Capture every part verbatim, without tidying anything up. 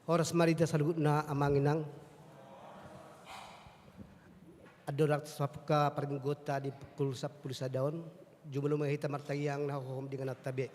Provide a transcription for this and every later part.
Horas ma di hita saluhutna amang inang. Andorang sampulna parmingguonta di pukul sampulu sada on, jumolo ma hita martangiang na hohom di ingananta be.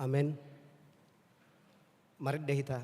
Amen. Marende hita.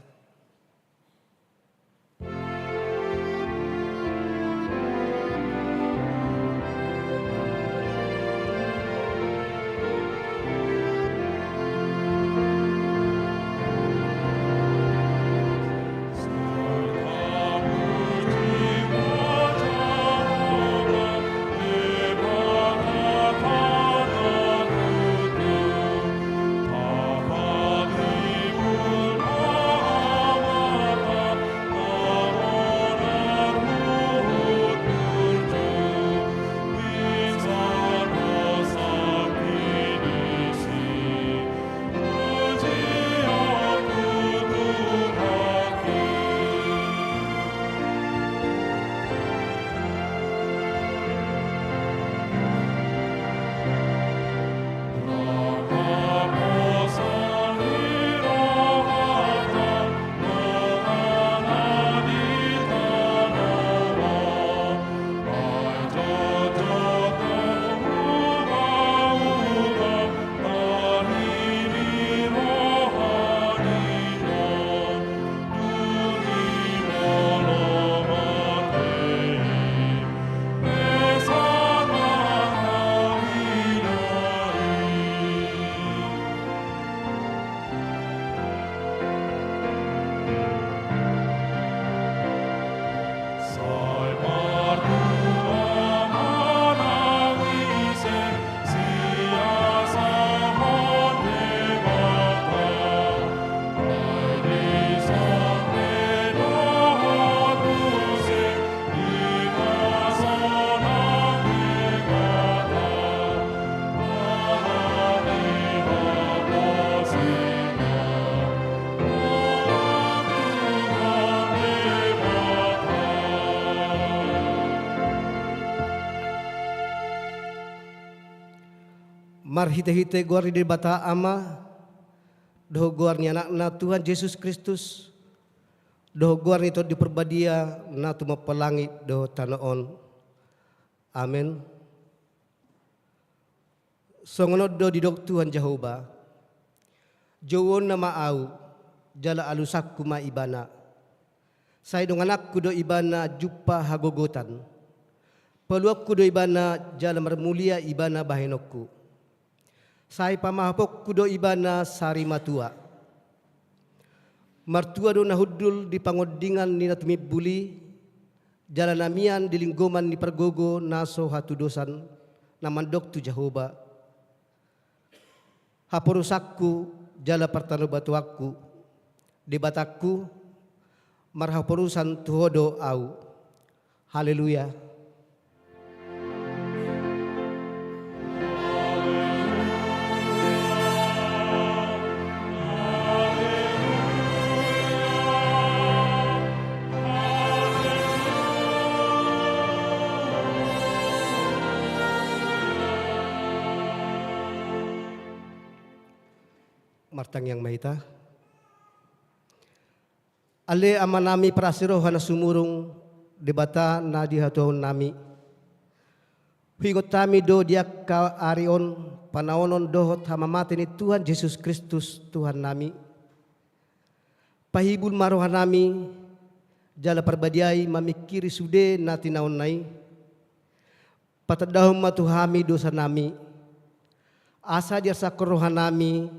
Marhitehite goar ni Debata Ama, dohot goar ni Anakna Tuhan Jesus Kristus, dohot goar ni Tondi Parbadia na tumompa langit dohot tano on. Amen. Songon on do didok Tuhan Jahowa: Jouonna ma Ahu, jala alusanku ma Ibana. Sai dongananku do Ibana jumpang hagogotan. Paluanku do Ibana jala marmulia Ibana bahenonku. Sai pamahoponku do Ibana sarimatua. Martua do na hundul di pangondingan ni na tumimbul i, jala na mian di linggoman ni pargogo na so hatudosan, na mandok tu Jahowa: Haporusanku jala partanobatoanku, Debatangku, marhaporusan tu Ho do ahu. Haleluya. Martangiang ma hita. Ale Amanami parasi roha na sumurung, Debata na di hatuaonnami. Huingot hami do di angka ari on panaonon dohot hamamate ni Tuhan Jesus Kristus Tuhannami. Pahibul ma rohanami, jala parbadiai mamingkiri sude na tinaonna i. Patandahon ma tu hami dosanami, asa diarsakkon rohanami,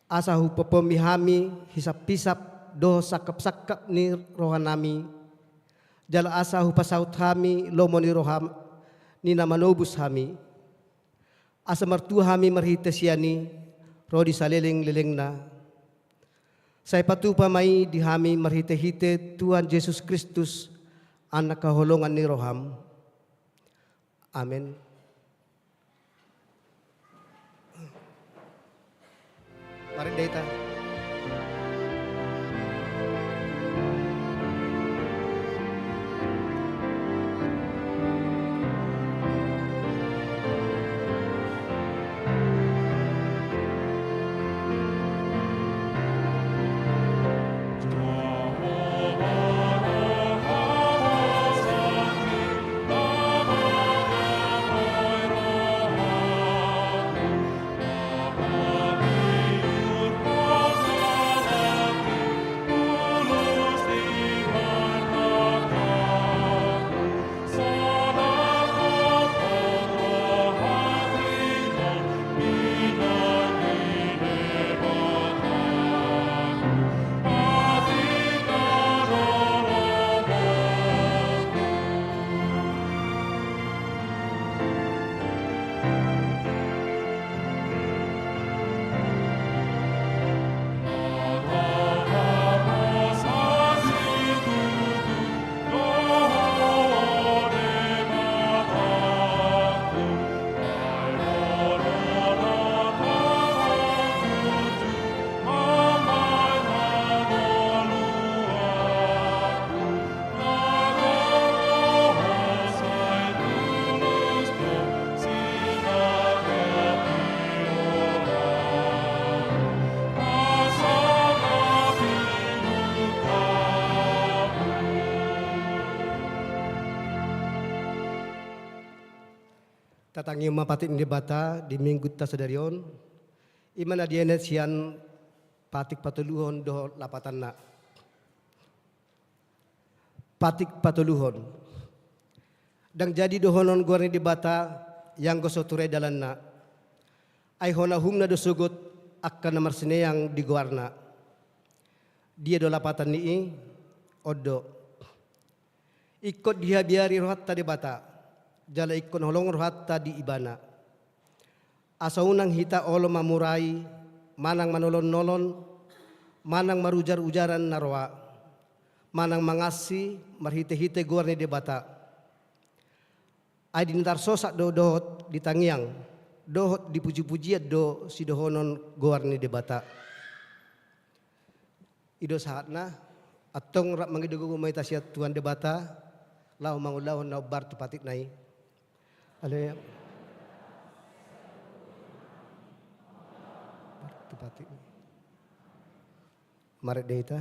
asa hupompoi hami hisaphisap dohot sangkapsangkap ni rohanami, Jala asa hupasaut hami lomo ni roha ni na manobus hami, asa martua hami marhite sian i ro di saleleng-lelengna. Sai patupa ma i di hami marhite-hite Tuhan Jesus Kristus, Anak haholongan ni roham. Amen. Marende hita. Tatangihon ma patik ni Debata di Minggunta sadari on, i ma na dienet sian patik patoluhon dohot lapatanna. Patik patoluhon. Ndang jadi dohonon goar ni Debata, ianggo so ture dalanna. Ai hona uhumna do sogot angka na marsineang di goarna. Dia do lapatan ni i? On do. Ingkon dihabiari rohanta Debata, jala ingkon holong rohanta di Ibana. Asa unang hita olo mamurai, manang manolon-nolon, manang marujar-ujaran na roa, manang mangansi marhite-hite goar ni Debata. Ai di na tarsosak do dohot di tangiang, dohot di puji-pujian do sidohonon goar ni Debata. I do sahatna, antong rap mangido gogo ma hita sian Tuhan Debata, laho mangulahon na hombar tu patikna i. Haleluya. Tu patikna i. Marende hita.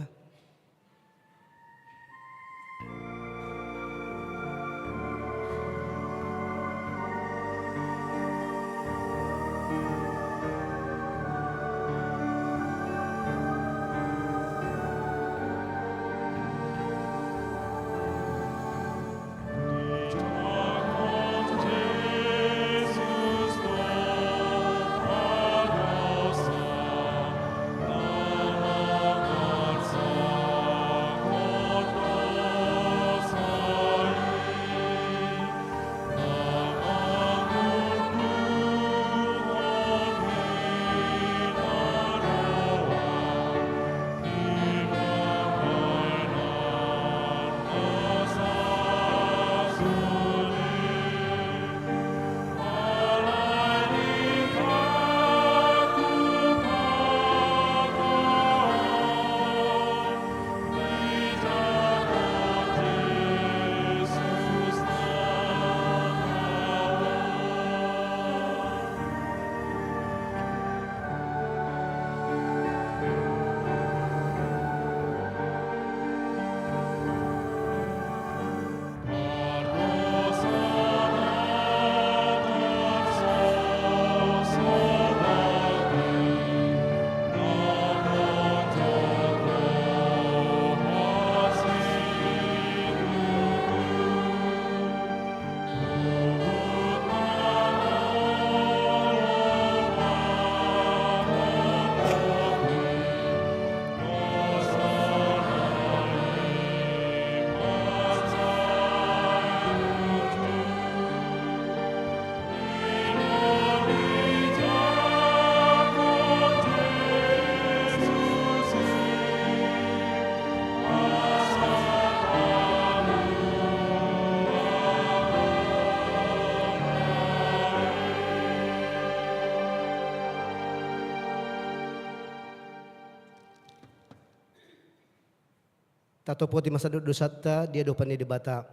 Tatopoti ma sandok dosanta di adopan ni Debata.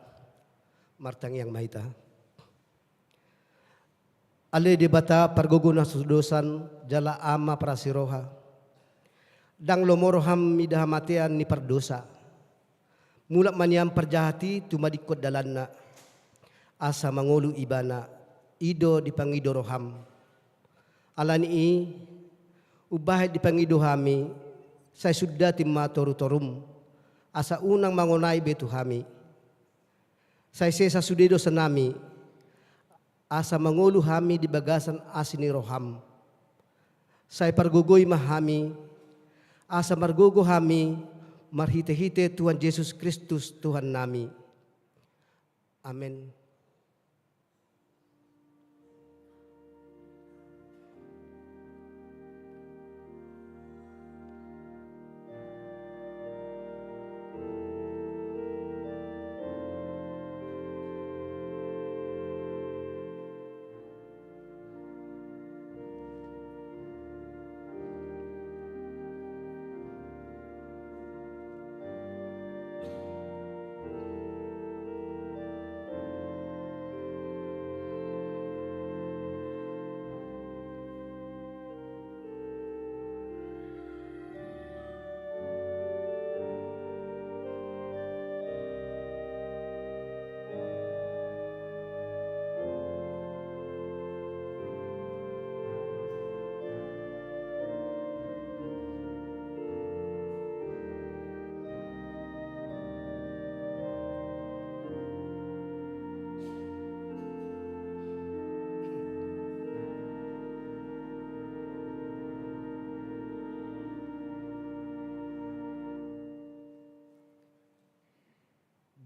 Martangiang ma hita. Ale Debata, pargogo na so dosan, jala Ama parasi roha. Ndang lomo roham mida hamatean ni pardosa. Mulak ma nian parjahat i tumadingkon dalanna, asa mangolu ibana, i do dipangido roham. Ala ni i, umbahen dipangido hami, sai sundati ma torutorum, asa unang mangonai be tu hami. Sai sesa sude dosanami, asa mangolu hami di bagasan asi ni roham. Sai pargogoi ma hami, asa margogo hami marhitehite Tuhan Jesus Kristus Tuhannami. Amen.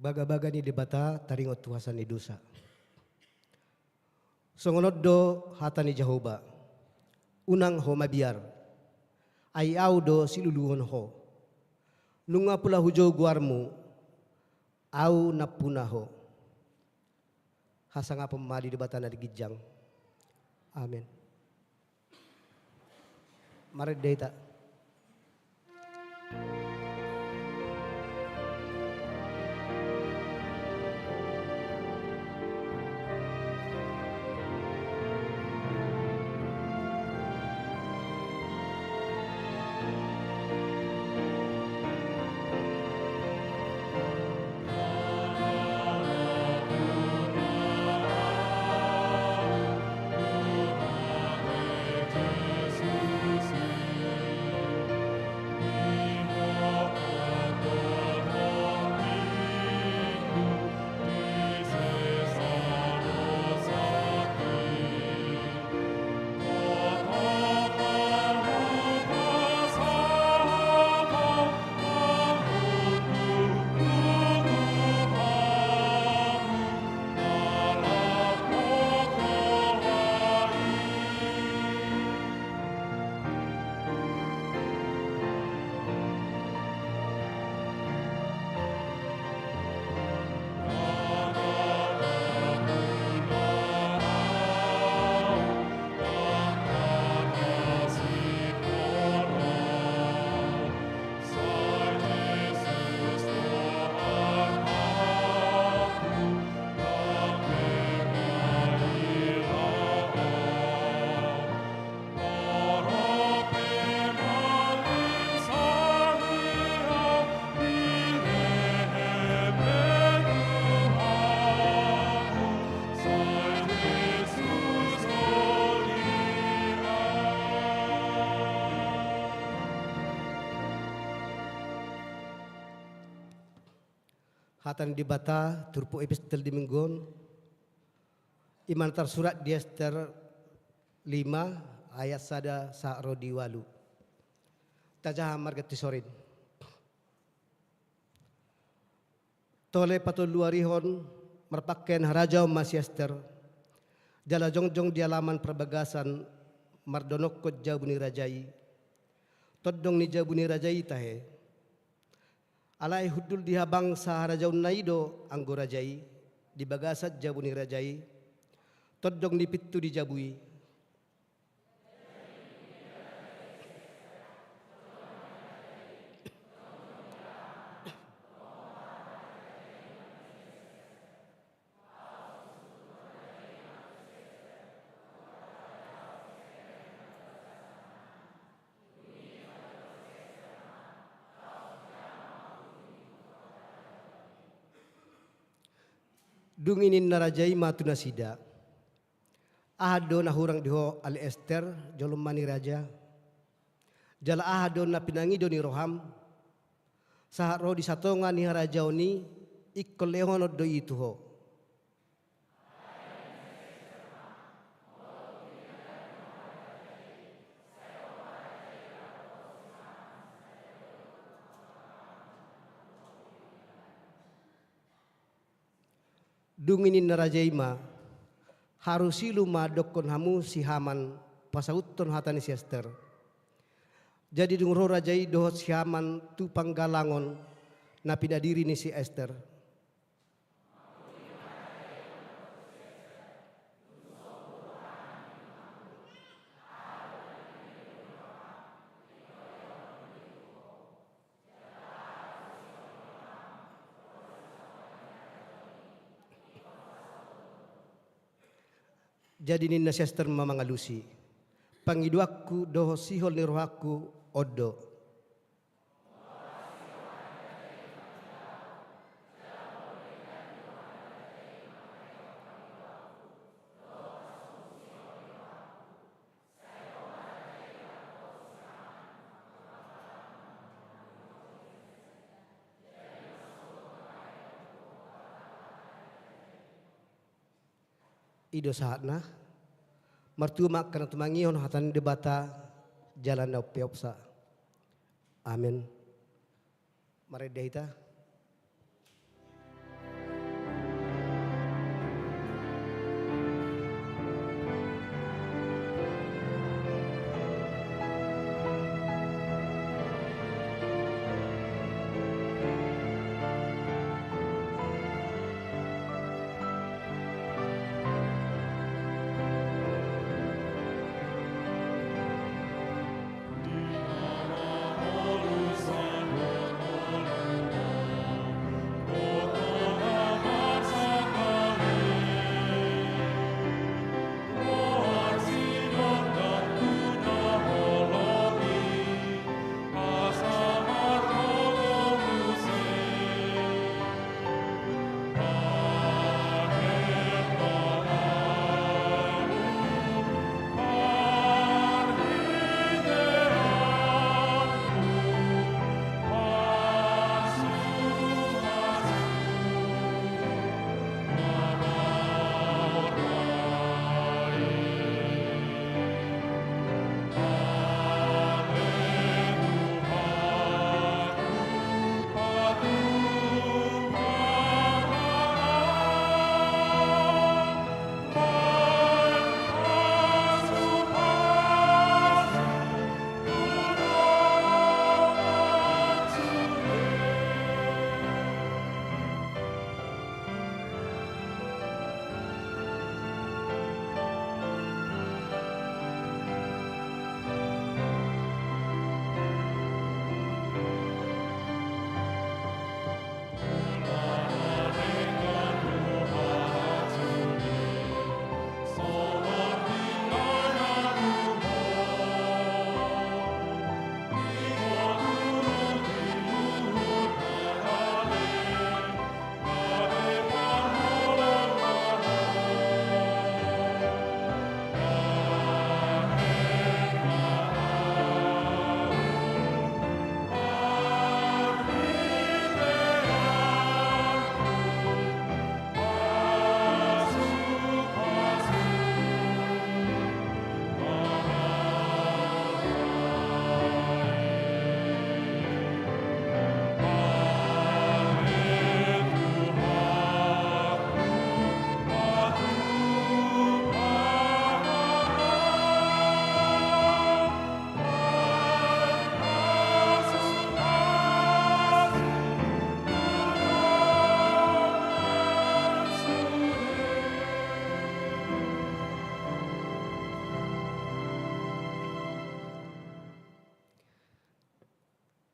Bagabaga ni Debata taringot tu hasea ni dosa. Songon on do hata ni Jahowa: Unang ho mabiar, ai Ahu do siluluhon ho. Nunga pola hujou goarmu, Ahu nampuna ho. Hasangapon ma di Debata na di ginjang. Amen. Marende hita. Hata ni Debata turpuk epistel di minggu on, i ma na tarsurat di Ester lima ayat sada sahat ro di ualu. Tajaha marga tisorin. Tole patoluarihon marpangkean harajaon ma si Ester, jala jongjong di alaman parbagasan mardonokkon jabu ni raja i. Tondong ni jabu ni raja i tahe. Alai hundul di habangsa harajaonna i do anggo raja i, di bagasan jabu ni raja i, tondong ni pintu ni jabu i. Dung i ninna raja i ma tu nasida: Aha do na hurang di ho ale Ester, jolma ni raja? Jala aha do na pinangido ni roham, sahat ro di satonga ni harajaon i, ingkon lehonon do i tu ho? Dung i ninna raja i ma: Haru Silo ma dokkon hamu si Haman, pasauthon hata ni si Ester. Jadi dung ro raja i dohot si Haman tu panggalangon na pinadiri ni si Ester. Jadi ninna si Ester ma mangalusi: Pangidoanku dohot sihol ni rohangku on do. I do sahatna. Martua ma angka na tumangihon hata ni Debata jala na umpeopsa. Amen. Marende hita.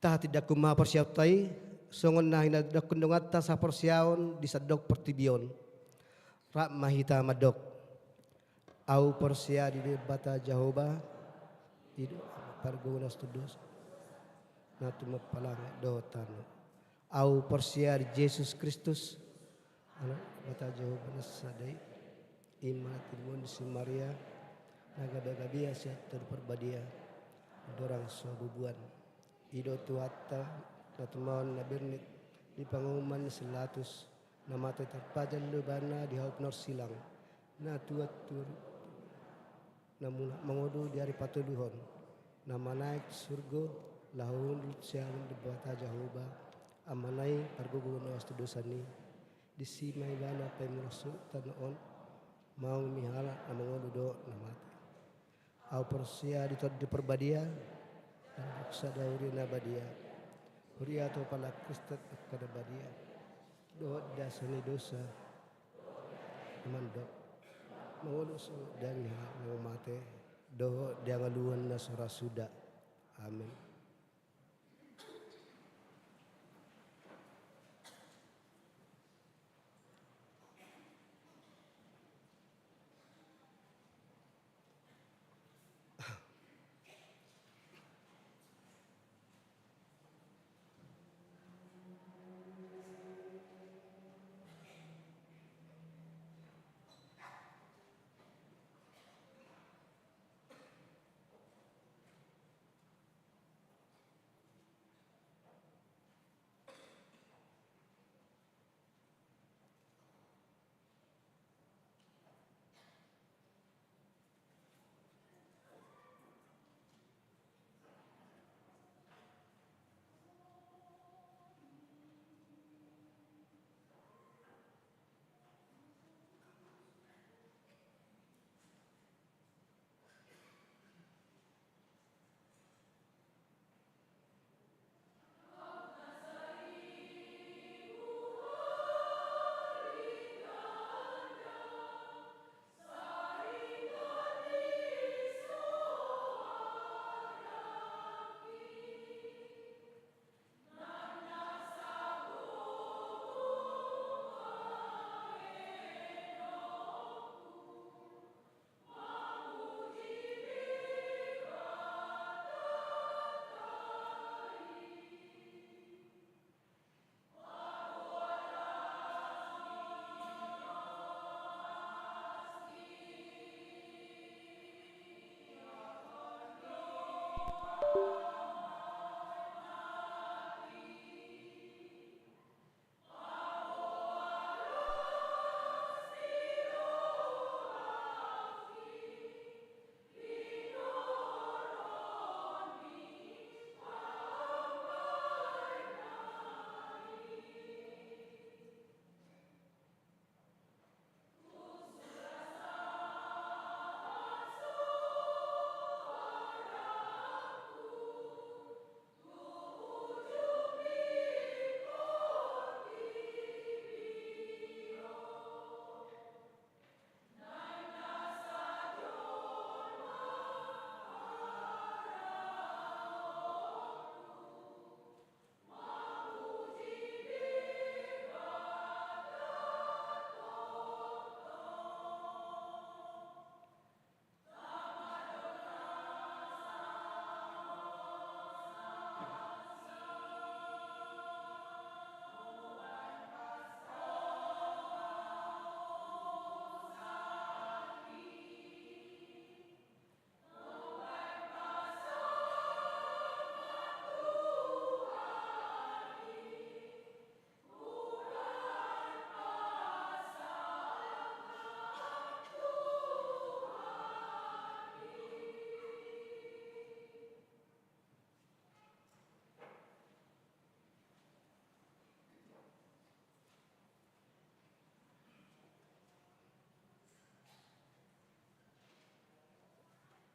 Tahatindangkon ma porseaonta i, songon na hinatindangkon donganta saporseaon di sandok portibi on. Rap ma hita mandok. Ahu porsea di Debata Jahowa, i do Ama pargonaston dosa, na tumompa langit dohot tano. Ahu porsea di Jesus Kristus, Anak Debata Jahowa na sada i, i ma na tinumon ni si Maria na gabe-gabe sian Tondi Parbadia, mandorang so bubuan. I do Tuhanta na tumaon na bernit di pangomoan ni si Pilatus, na mate tarpajal do ibana di hau pinorsilang, na tuat tu na mulak mangolu di ari patoluhon, na manaek tu surgo, laho hundul sian Debata Jahowa, Amana i, pargogo na laos tu dosa ni. Disi ma ibana paimulakhon tano on, mangihut halak na mangolu dohot na mate. Ahu porsea di Tondi Parbadia, di Sada Huria na badia, huria tu halak Kristen angka na badia, dohot di hasesaan ni dosa, mandok mangolu sude angka na mate, dohot di hangoluan na so ra suda. Amen.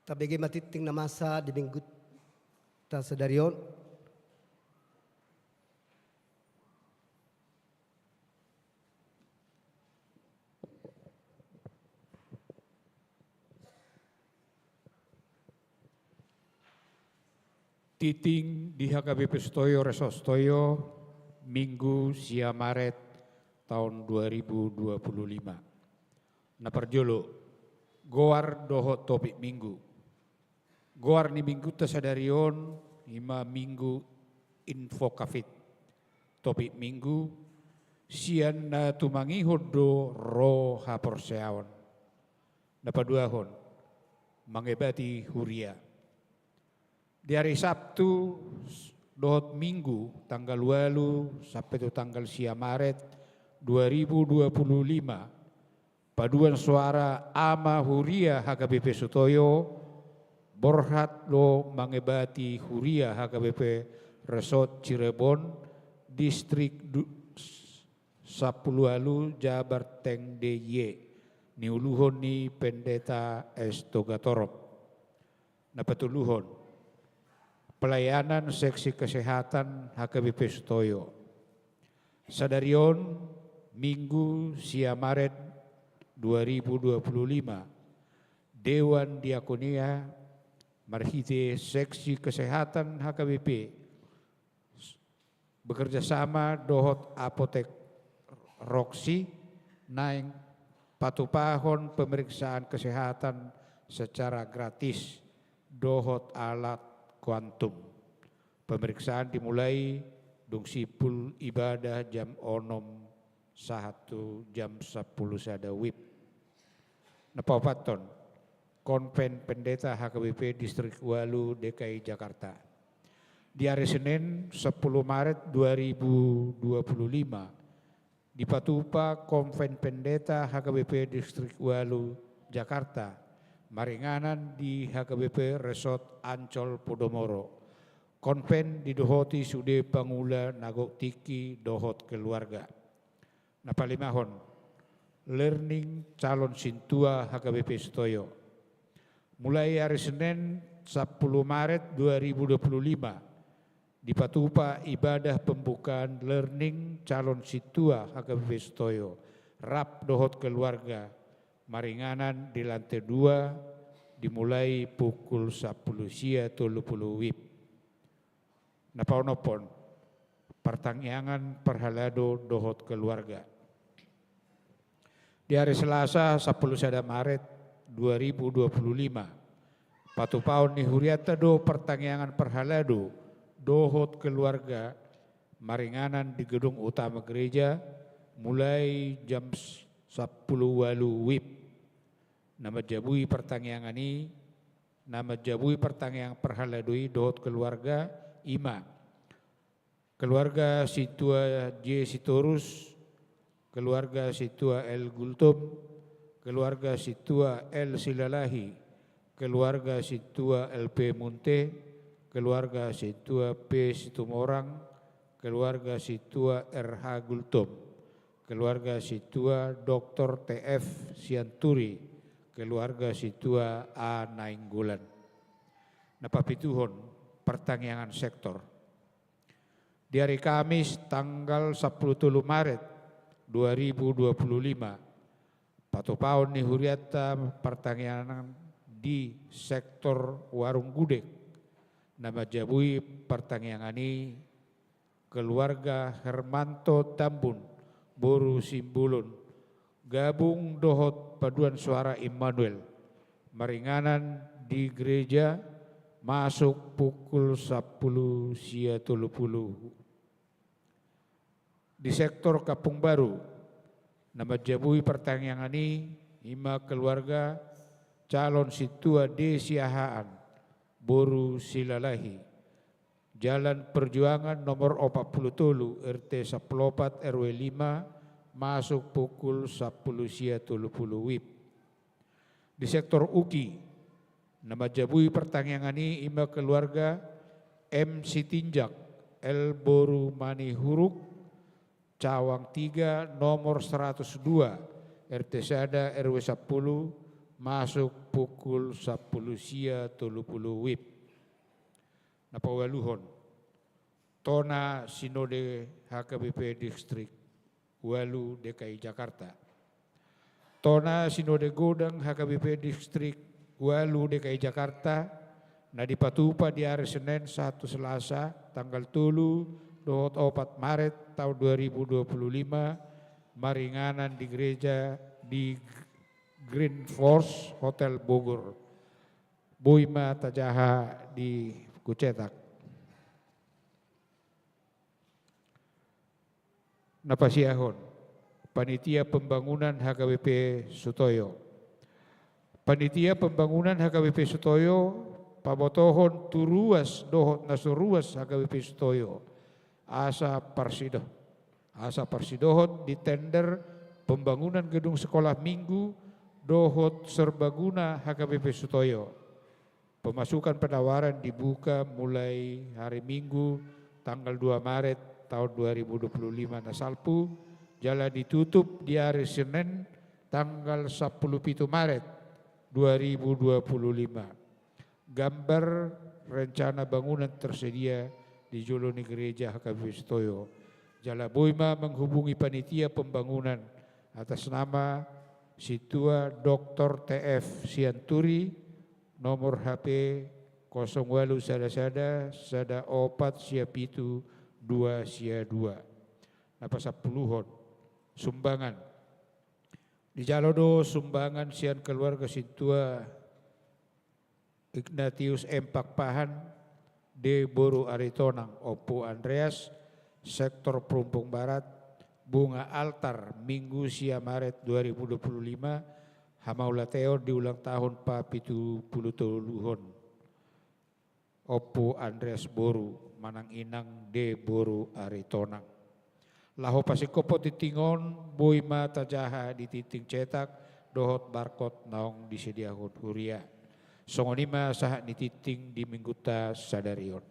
Tabege ma tingting na masa di Mingguta sadari on. Tingting di H K B P Sutoyo, Ressort Sutoyo, Minggu sia Maret taon dua ribu dua puluh lima. Na parjolo, goar dohot topik Minggu. Goar ni Mingguta sadari on i ma Minggu Invocavit. Topik Minggu, Sian na tumangihon do ro haporseaon. Na paduahon, mangebati huria. Di ari Sabtu dohot Minggu, tanggal ualu sampe tu tanggal sia Maret dua ribu dua puluh lima, paduan soara ama huria H K B P Sutoyo, borhat do mangebati huria H K B P Resort Cirebon, distrik du-, sampulu ualu Jabar Teng D I E, niuluhon ni Pendeta S Togatorop. Na patoluhon, pelayanan seksi kesehatan H K B P Sutoyo. Sadari on, Minggu sia Maret dua ribu dua puluh lima, Dewan Diakonia marhite seksi kesehatan H K B P bekerja sama dohot apotek Roxy naeng patupahon pemeriksaan kesehatan secara gratis dohot alat kuantum. Pemeriksaan dimulai dung simpul ibadah jam onom sahat tu jam sampulu sada wib. Na paopathon, Konven Pendeta H K B P Distrik ualu D K I Jakarta. Di ari Senin, sampulu Maret dua ribu dua puluh lima, dipatupa Konven Pendeta H K B P Distrik ualu Jakarta, maringanan di H K B P Resort Ancol Podomoro. Konven didohoti sude pangula na gok tingki dohot keluarga. Na palimahon, learning calon sintua H K B P Sutoyo. Mulai ari Senin, sampulu Maret dua ribu dua puluh lima, dipatupa ibadah pembukaan learning calon sintua H K B P Sutoyo, rap dohot keluarga, maringanan di lantai dua, dimulai pukul sampulu sia tolu pulu wib. Na paonomhon, partangiangan parhalado dohot keluarga. Di ari Selasa, sampulu sada Maret dua ribu dua puluh lima, patupaon ni hurianta do partangiangan parhalado dohot keluarga maringanan di gedung utama gereja mulai jam sampulu ualu wib. Na manjabui partangiangan i, na manjabui partangiangan parhalado i dohot keluarga i ma: keluarga sintua J Sitorus, keluarga sintua L Gultom, keluarga sintua L Silalahi, keluarga sintua L P Munte, keluarga sintua P Situmorang, keluarga sintua R H Gultom, keluarga sintua Doktor T F Sianturi, keluarga sintua A Nainggolan. Na papituhon, partangiangan sektor. Di ari Kamis tanggal sampulu tolu Maret dua ribu dua puluh lima, patupaon ni hurianta partangiangan di sektor Warung Gudeg. Na manjabui partangiangan i keluarga Hermanto Tambun, boru Simbolon, gabung dohot paduan soara Immanuel, maringanan di gereja masuk pukul sampulu sia tolu pulu. Di sektor Kampung Baru, na manjabui partangiangan i, i ma keluarga calon sintua D Siahaan, boru Silalahi, Jalan Perjuangan nomor opat pulu tolu, R T sampulu opat, R W lima, masuk pukul sampulu sia tolu pulu wib. Di sektor Uki, na manjabui partangiangan i, i ma keluarga M Sitinjak, L boru Manihuruk, Cawang tiga, nomor seratus dua, R T sada, R W sampulu, masuk pukul sampulu sia tolu pulu wib. Na paualuhon, tona sinode H K B P Distrik ualu D K I Jakarta. Tona sinode godang H K B P Distrik ualu D K I Jakarta, na dipatupa di ari Senen sahat tu Selasa tanggal tolu dohot opat Maret taon dua ribu dua pulu lima, maringanan di gereja di Green Force Hotel Bogor. Boi ma tajaha di kucetak. Na pasiahon, Panitia Pembangunan H K B P Sutoyo. Panitia Pembangunan H K B P Sutoyo pabotohon tu ruas dohot na so ruas H K B P Sutoyo asa parsido-, asa parsidohot di tender pembangunan gedung sekolah minggu dohot serbaguna H K B P Sutoyo. Pemasukan penawaran dibuka mulai hari Minggu tanggal dua Maret tahun dua ribu dua puluh lima na salpu, jala ditutup di hari Senin tanggal sampulu pitu Maret dua ribu dua puluh lima. Gambar rencana bangunan tersedia di jolo ni gereja H K B P Sutoyo. Jala boi ma menghubungi panitia pembangunan atas nama Sintua Doktor T F Sianturi, nomor H P kosong ualu sada sada sada opat sia pitu dua sia dua. Na pasampuluhon, sumbangan. Dijalo do sumbangan sian keluarga Sintua Ignatius M Pakpahan, D boru Aritonang, Ompu Andreas, sektor Perumpung Barat, bunga altar, Minggu sia Maret dua ribu dua puluh lima, hamauliateon di ulang tahun papitu pulu toluhon Ompu Andreas boru manang inang D boru Aritonang. Laho pasingkophon tinting on, boi ma tajaha di tinting cetak dohot barkot naung disediahon huria. Songon i ma sahat ni tinting di Minggunta sadari on.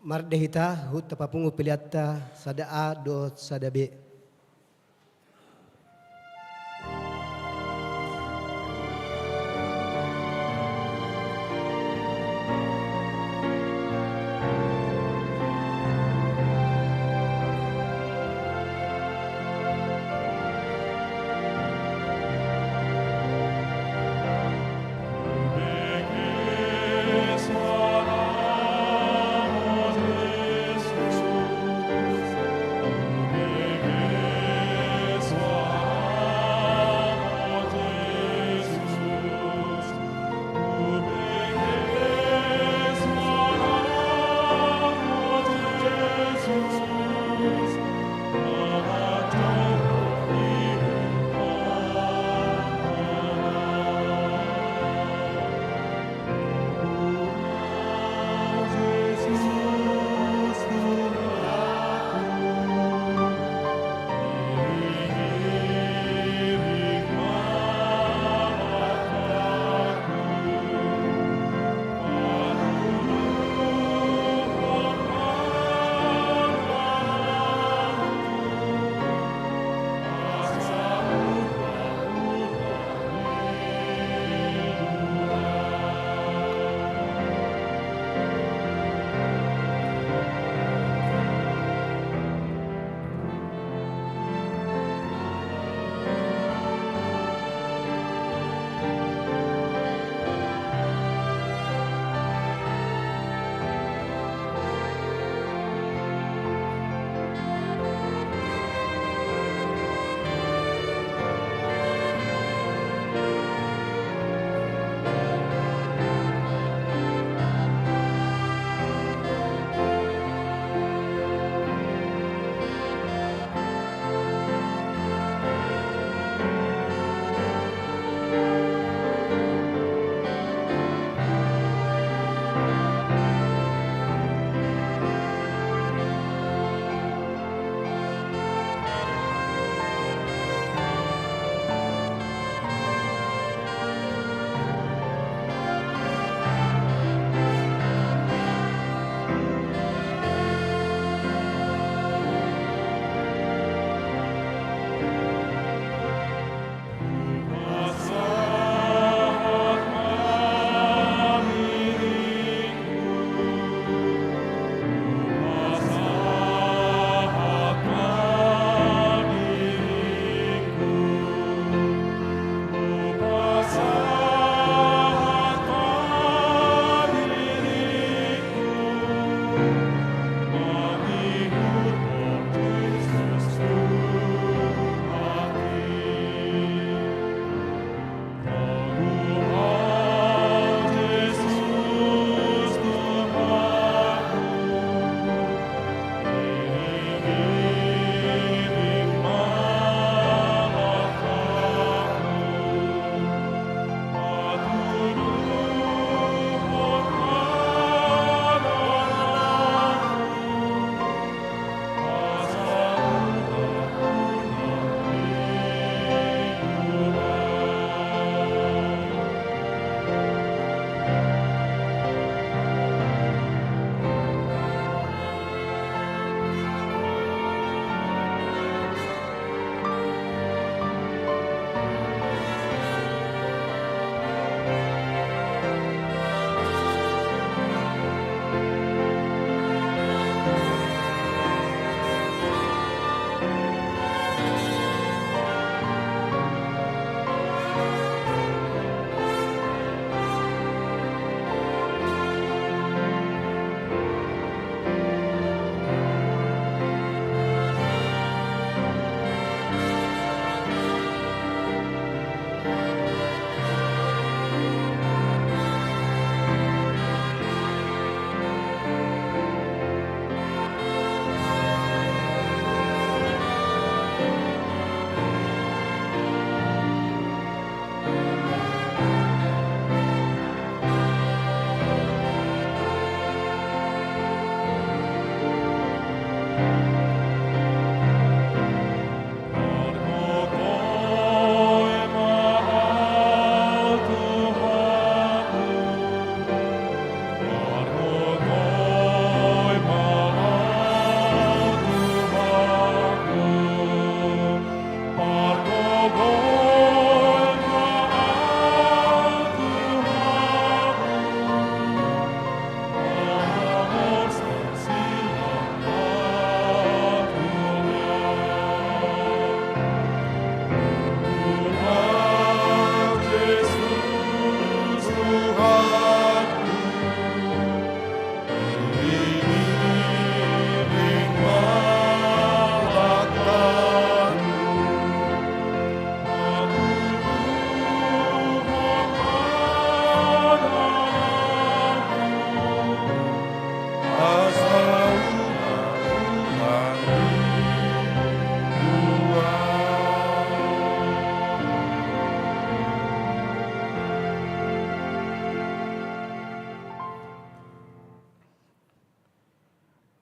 Marende hita, huhut tapapungu peleanta sada A dohot sada B.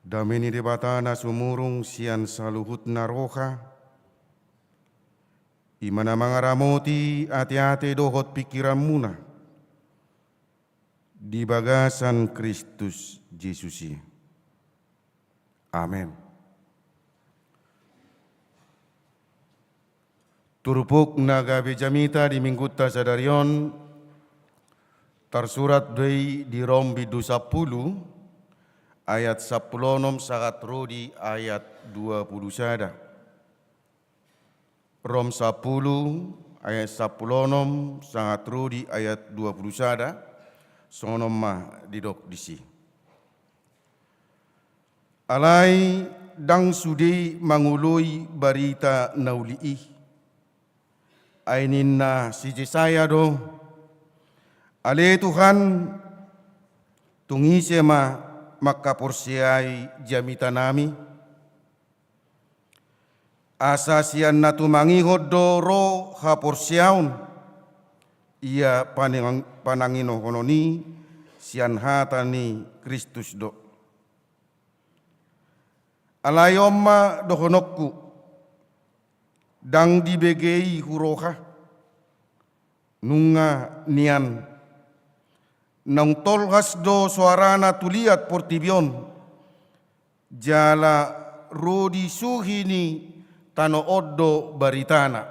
Dame ni Debata na sumurung sian saluhutna roha, i ma na mangaramoti ateate dohot pingkiranmuna di bagasan Kristus Jesus i. Amen. Turpuk na gabe jamita di Minggunta sadari on tarsurat do i di Rom bindu sampulu, ayat sampulu onom sahat ro di ayat dua pulu sada. Rom sampulu, ayat sampulu onom sahat ro di ayat dua pulu sada, songon on ma didok disi. Alai ndang sude mangoloi barita na uli i. Ai ninna si Jesaya do: Ale Tuhan, tung ise ma manghaporseai jamitanami? Asa sian na tumangihon do ro haporseaon, ia panang-, panangihonhon i sian hata ni Kristus do. Alai on ma dohononku, ndang dibege i huroha. Nunga nian, naung tolhas do soarana tu liat portibi on, jala ro di suhi ni tano on do baritana.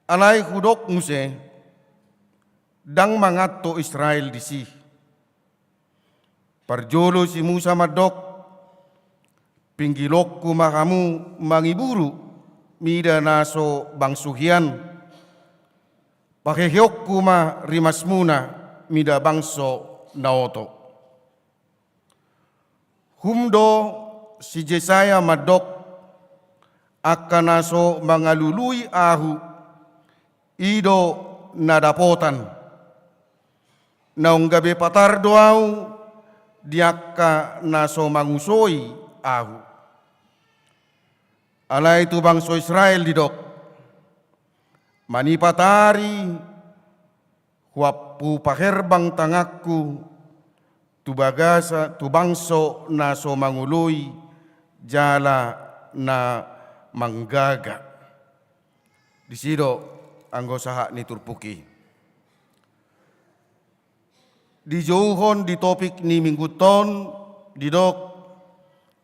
Alai hudok muse, ndang manganto Israel disi. Parjolo si Musa mandok: Pinggilonku ma hamu mangiburu mida na so bangso hian, paheheonku ma rimasmuna mida bangso na oto. Hum do si Jesaya mandok: Angka na so mangalului ahu, i do na dapotan. Naung gabe patar do ahu di angka na so mangusoi ahu. Alai tu bangso Israel didok: Manipat ari huap-, hupaherbang tanganku tu bagasa, tu bangso na so mangoloi jala na manggaga. Disi do anggo sahat ni turpuk i. Dijouhon di topik ni Minggunta on, didok: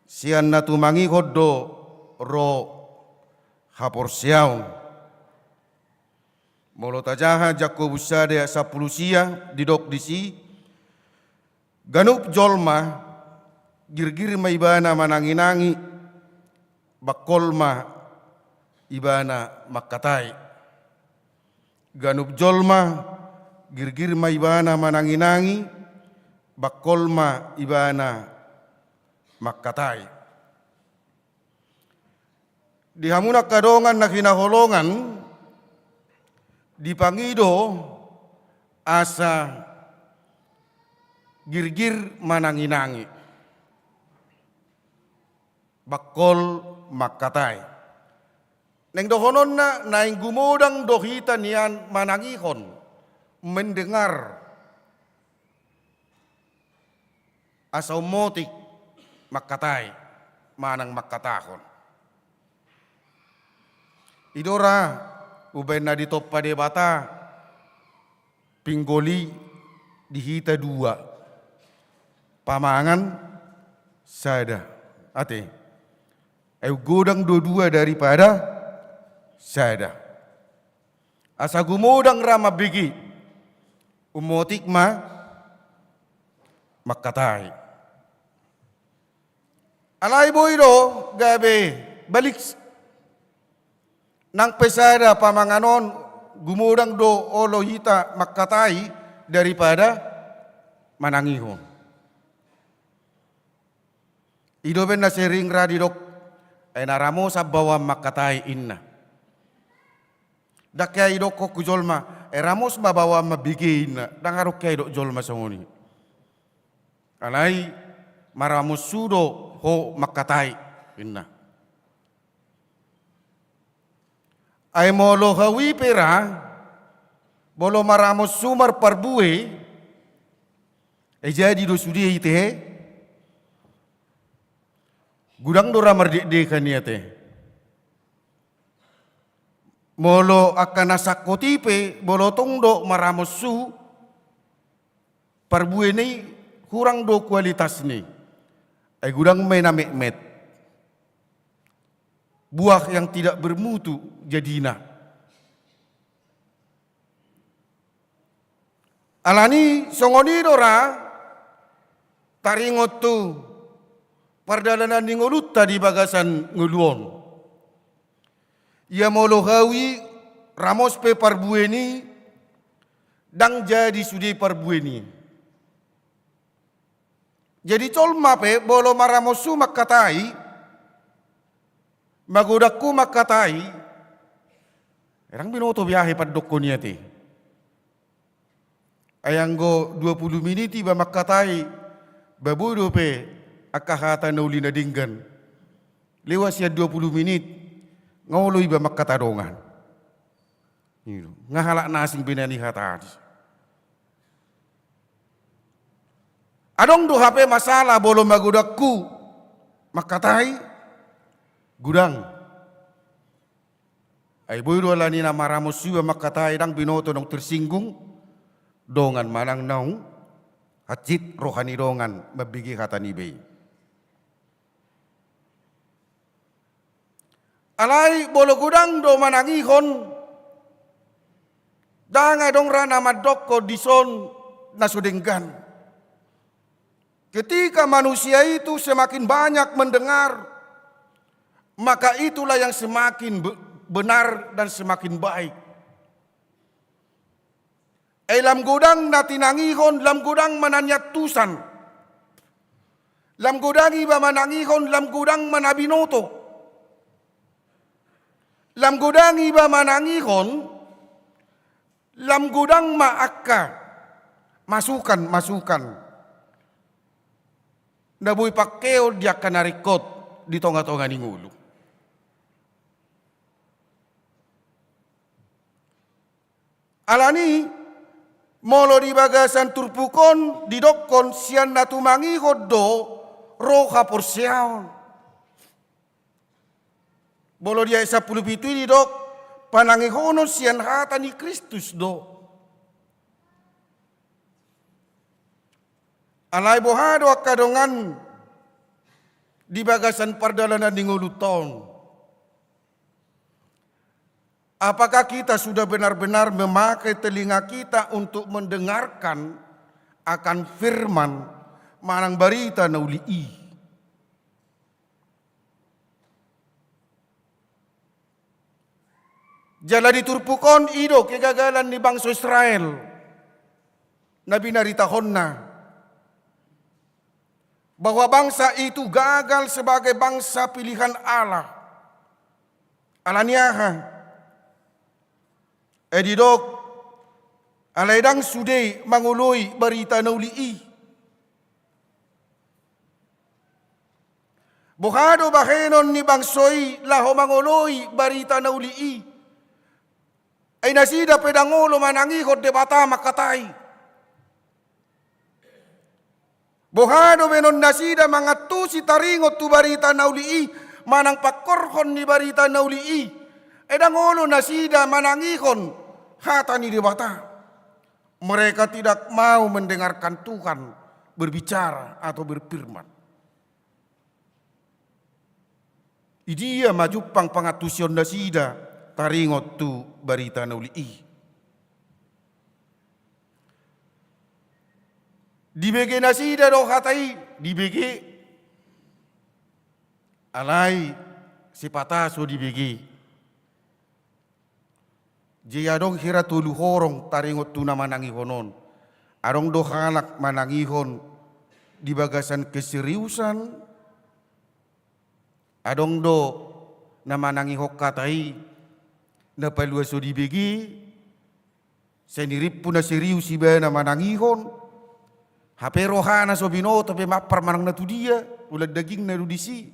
Sian na tumangihon do ro haporseaon. Molo tajaha Jakobus sada sampulu sia, didok disi: Ganup jolma, girgir ma ibana mananginangi, bangkol ma ibana mangkatai. Ganup jolma, girgir ma ibana mananginangi, bangkol ma ibana mangkatai. Di hamu angka dongan na hinaholongan, dipangido asa girgir mananginangi, bangkol mangkatai. Naeng dohononna, naeng gumodang do hita nian manangihon, mendengar. Asa ummotik mangkatai, manang mangkatahon. I do ra umbaen na ditompa Debata pinggol i di hita dua. Pamangan sada. Ate. Ai godang do dua daripada sada. Asa gumodang ra mambege, ummotik ma mangkatai. Alai boi do gabe balik. Nang pe sada pamangan on, gumodang do olo hita mangkatai daripada manangihon. I do umbaen na sering ra didok, ai na ramos baoa mangkatai, inna. Ndang hea idokkon tu jolma, ai ramos ma baoa mambege, inna. Ndang adong hea idok jolma songon i. Alai maramosu do ho mangkatai, inna. Ai molo hau i pe ra, molo maramosu marparbue, ai jadi do sude i tehe, Godang do ra mardekdekan i ate. Molo angka na sangkot i pe, molo tong do maramonsu, parbuena i hurang do kualitasna i. Ai godang ma i na metmet. Buah yang tidak bermutu jadina. Alani songon i do ra taringot tu pardalanan ni ngolunta di bagasan ngolu on. Ia molo hau i ramos pe parbuena i, ndang jadi sude parbuena i. Jadi jolma pe molo maramonsu mangkatai, magodanghu mangkatai, ndang binoto be aha i pandokkon i ate. Ai anggo dua pulu minit iba mangkatai, ba boi dope angka hata na uli na denggan. Lewat sian dua pulu minit, nga olo iba mangkata dongan. Nga halak na asing be na nihatahon i. Adong do hape masalah molo magodanghu mangkatai, godang. Ai boi do alani na maramonsu iba mangkatai ndang binoto naung tersinggung dongan manang naung hansit roha ni dongan mambege hata niba i. Alai molo godang do manangihon, ndang adong ra na mandokkon dison na so denggan. Ketika manusia itu semakin banyak mendengar, maka itulah yang semakin be-, benar dan semakin baik. Ai lam godang na tinangihon, lam godang ma na niantusan. Lam godang iba manangihon, lam godang ma na binoto. Lam godang iba manangihon, lam godang ma angka masukan-masukan na boi pangkeon di angka na ringkot di tonga-tonga ni ngolu. Alani, molo di bagasan turpuk on didokkon sian na tumangihon do ro haporseaon. Molo di ayat sampulu pitu i didok, panangihonon sian hata ni Kristus do. Alai boha do angka dongan di bagasan pardalanan ni ngolunta on? Apakah kita sudah benar-benar memakai telinga kita untuk mendengarkan akan firman manang barita na uli i? Jala di turpuk on i do kegagalan ni bangso Israel na binaritahonna, bahwa bangsa itu gagal sebagai bangsa pilihan Allah. Alani aha? Ai didok, alai ndang sude mangoloi barita na uli i. Boha do bahenon ni bangso i laho mangoloi barita na uli i? Ai nasida pe ndang olo manangihon Debata mangkatai. Boha do bahenon nasida mangantusi taringot tu barita na uli i, manang pangkorhon ni barita na uli i? Ai ndang olo nasida manangihon hata ni Debata. Mereka tidak mau mendengarkan Tuhan berbicara atau berfirman. Idia ma jumpang pangantusion nasida taringot tu barita na uli i? Dibege nasida do hata i, dibege. Alai sipata so dibege. Jadi adong hira tolu horong taringot tu na manangihon on. Adong do halak manangihon di bagasan keseriusan, adong do na manangihon hata i na palua so dibege, sai nirimpu na serius ibana manangihon, hape rohana so binoto pe mampar manang na tu dia, holan dagingna do disi.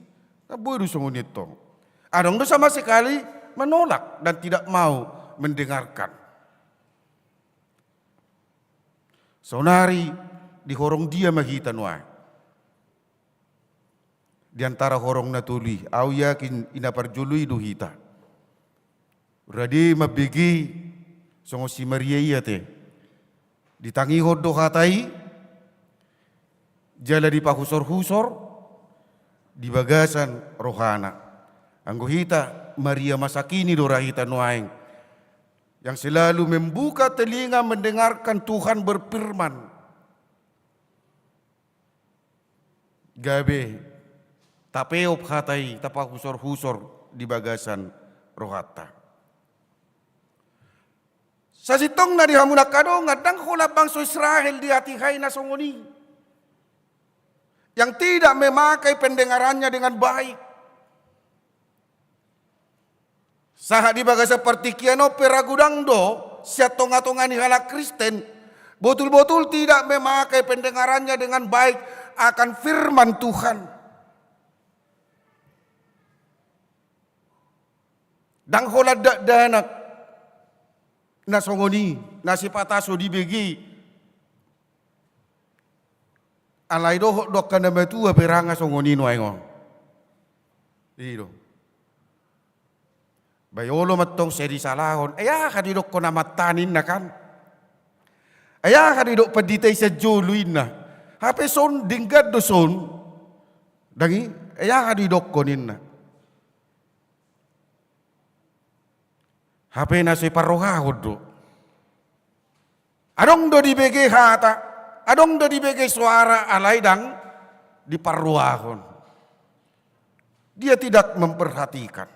Ndang boi do songon i tong. Adong do sama sekali menolak dan tidak mau mendengarkan. Saonari di horong dia ma hita nuaeng? di antara horong na tolu i, au yakin i na parjolo i do hita. Rade mambege songon si Maria i ate. Ditangihon do hata i, jala dipahusorhusor di bagasan rohana. Anggo hita, Maria masa kini do ra hita nuaeng, yang selalu membuka telinga mendengarkan Tuhan berfirman. Gabe tapeop hata i, tapahusorhusor di bagasan rohanta. Sasintongna di hamu na angka dongan, ndang holan bangso Israel dihatihai na songon i, yang tidak memakai pendengarannya dengan baik. Sahat di bagasan partingkian on pe ra godang do sian tongatonga ni halak Kristen, botul-botul tidak memakai pendengarannya dengan baik akan firman Tuhan. Ndang holan dakdanak na songon i, na sipata so dibege. Alai dohot do angka na matua pe ra nga songon i nuaeng on. I do. Ba i olo mantong sai disalahon. Ai aha didokkon amanta ninna kan? Ai aha didok pandita i sian jolo inna? Hape son denggan do son. Ndang i? Ai aha didokkon inna? Hape na so diparrohahon do. Adong do dibege hata, adong do dibege soara, alai ndang diparrohahon. Dia tidak memperhatikan.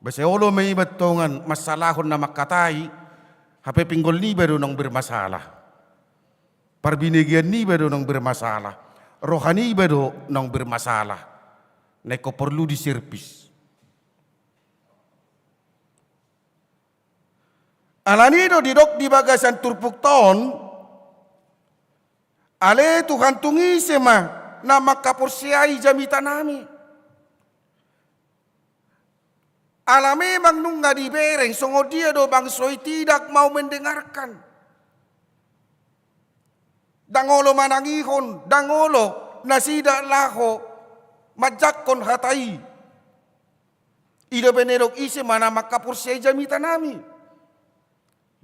Ba sai olo ma iba tongan mansalahon na mangkatai, hape pinggol niba do naung bermasalah. Parbinegean niba do naung bermasalah. Roha niba do naung bermasalah. Na ingkon porlu diservis. Alani do didok di bagasan turpukta on, ale Tuhan, tung ise ma na mangkaporseai jamitanami? Ala memang nunga dibereng, songon dia do bangso i tidak mau mendengarkan. Ndang olo manangihon, ndang olo nasida laho manjangkon hata i. I dope na didok ise ma na mangkaporseai jamitanami.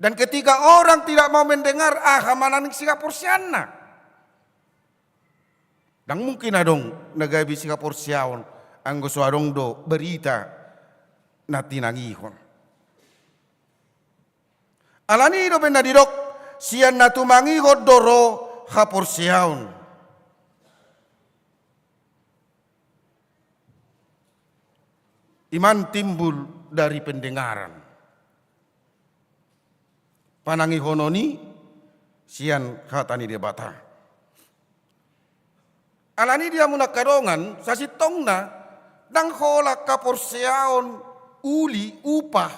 Dan ketika orang tidak mau mendengar, aha ma na naeng sihaporseanna? Ndang mungkin adong na gabe sihaporseaon, anggo so adong do barita na tinangihon. Alani i dope na didok, sian na tumangihon do ro haporseaon. Iman timbul dari pendengaran. Panangihonon i sian hata ni Debata. Alani i di hamu na angka dongan, sasintongna ndang holan haporseaon, uli, upah,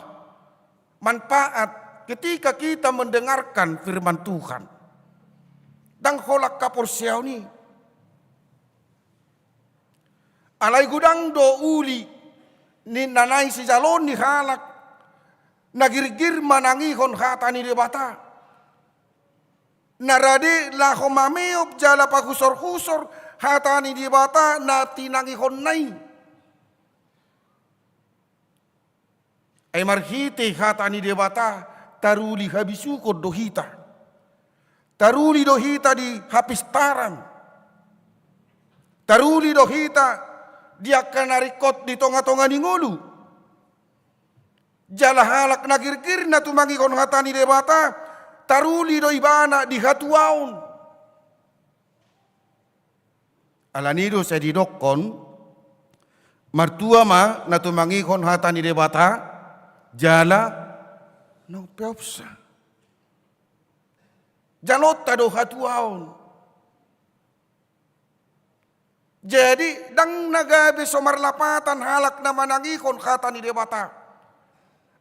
manfaat ketika kita mendengarkan firman Tuhan. Ndang holan haporseaon i. Alai godang do uli ni na naeng sijaloon ni halak na girgir manangihon hata ni Debata. Na rade laho mameop jala pahusorhusor hata ni Debata na tinangihonna i. Ai marhite hata ni Debata taruli habisukon do hita. Taruli do hita di hapistaran. Taruli do hita di angka na ringkot di tongatonga ni ngolu. Jala halak na girgir na tumangihon hata ni Debata, taruli do ibana di hatuaon. Alani i do sai didokkon, martua ma na tumangihon hata ni Debata, jala na umpeopsa. Jaloonta do hatuaon. Jadi, ndang na gabe so marlapatan halak na manangihon hata ni Debata.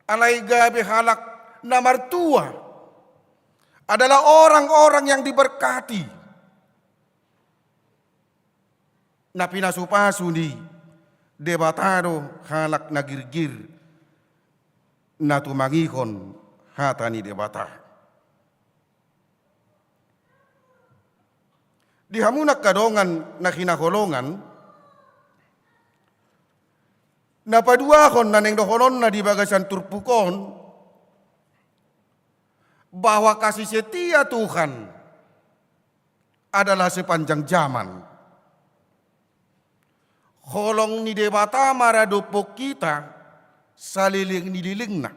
Alai gabe halak na martua adalah orang-orang yang diberkati. Na pinasupasu ni Debata do halak na girgir na tumangihon hata ni Debata. Di hamu angka dongan na hinaholongan, na paduahon na naeng dohononna di bagasan turpuk on, bahwa kasih setia Tuhan adalah sepanjang zaman. Holong ni Debata maradophon hita saleleng ni lelengna.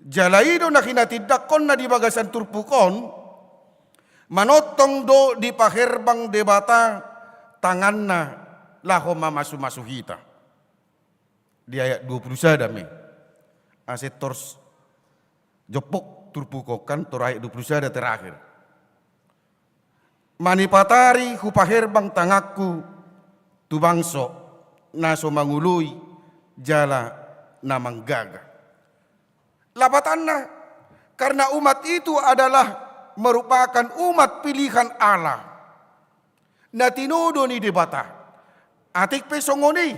Jala i do na hinatindangkonna di bagasan turpuk on, manongtong do dipaherbang Debata tanganna laho mamasumasu hita. Di ayat dua puluh sada me. Asa tor jompok turpuk on kan, tor ayat dua puluh sada terakhir. Manipat ari hupaherbang tanganku tu bangso na so mangoloi jala na manggaga. Lapatanna, karena umat itu adalah merupakan umat pilihan Allah. Na tinodo ni Debata. Atik pe songon i.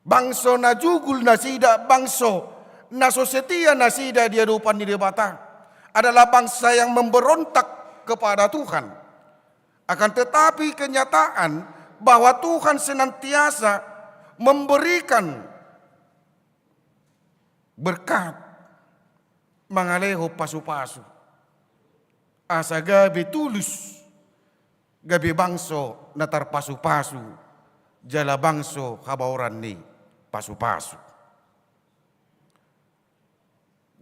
Bangso na jugul nasida, bangso na so setia nasida di adopan ni Debata adalah bangsa yang memberontak kepada Tuhan. Akan tetapi kenyataan bahwa Tuhan senantiasa memberikan berkat, mangalehon pasupasu. Asa gabe tulus, gabe bangso na tarpasupasu, jala bangso habaoran ni pasupasu.